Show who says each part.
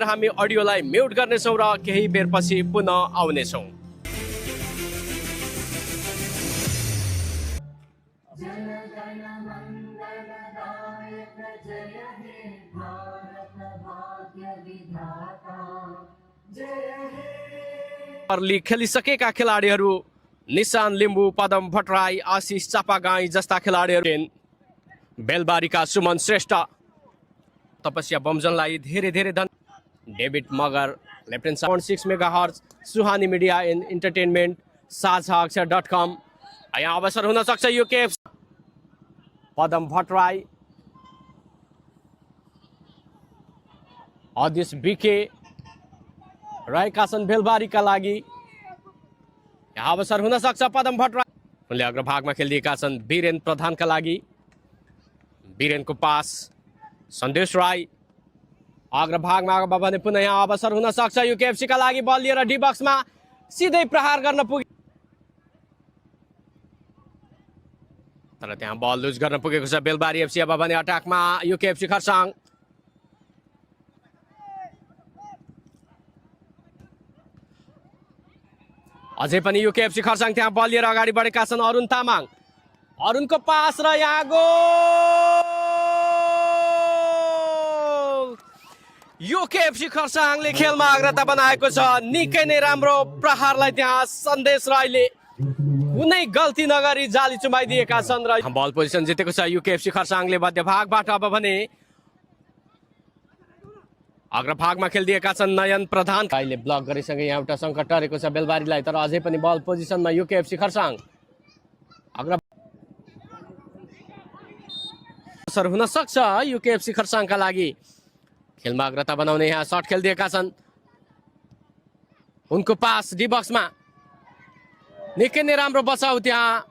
Speaker 1: हामी अडियोलाई म्युट गर्नेछौँ र केही बेरपछि पुनः आउनेछौँ। लीग खेलिसकेका खेलाडीहरू निशान लिम्बू, पदम भट्टराई, आशिष चापागाई जस्ता खेलाडीहरू, बेलबारीका सुमन श्रेष्ठ, तपस्या बमजनलाई धेरै धेरै धन्यवाद। David Magar, lieutenant 6 megahertz, Suhani media and entertainment, साझा अक्षर.com। यहाँ अवसर हुन सक्छ युकेएफ। पदम भट्टराई, अदिश बिके रहेका छन् बेलबारीका लागि। यहाँ अवसर हुन सक्छ पदम भट्टराई, उनले अग्रभागमा खेलिदिएका छन् वीरेन प्रधानका लागि। वीरेनको पास सन्देश राई अग्रभागमा भने पुनः यहाँ अवसर हुन सक्छ युकेएफसीका लागि। बल लिएर डी बक्समा सिधै प्रहार गर्न पुगे, तर त्यहाँ बल लुज गर्न पुगेको छ बेलबारी एफसी। अब भने अट्याकमा युकेएफसी खरसाङ। अझै पनि युकेएफसी खरसाङ त्यहाँ बल लिएर अगाडि बढेका छन्। अरुण तामाङ, अरुणको पास र यहाँ गोल। युकेएफसी खरसाङले खेलमा अग्रता बनाएको छ। निकै नै राम्रो प्रहारलाई त्यहाँ सन्देश राईले कुनै गल्ती नगरी जाली चुमाइदिएका छन् र बल पोजिसन जितेको छ युकेएफसी खरसाङले। मध्यभागबाट अब भने अग्रभागमा खेलिदिएका छन् नयन प्रधान। अहिले ब्लक गरेसँगै यहाँ एउटा सङ्कट टरेको छ बेलबारीलाई, तर अझै पनि बल पोजिसनमा युकेएफसी खरसाङ। अवसर हुन सक्छ युकेएफसी खरसाङका लागि। खेलमा अग्रता बनाउने यहाँ सर्ट खेलिदिएका छन्। उनको पास डी बक्समा निकै नै राम्रो बचाउ त्यहाँ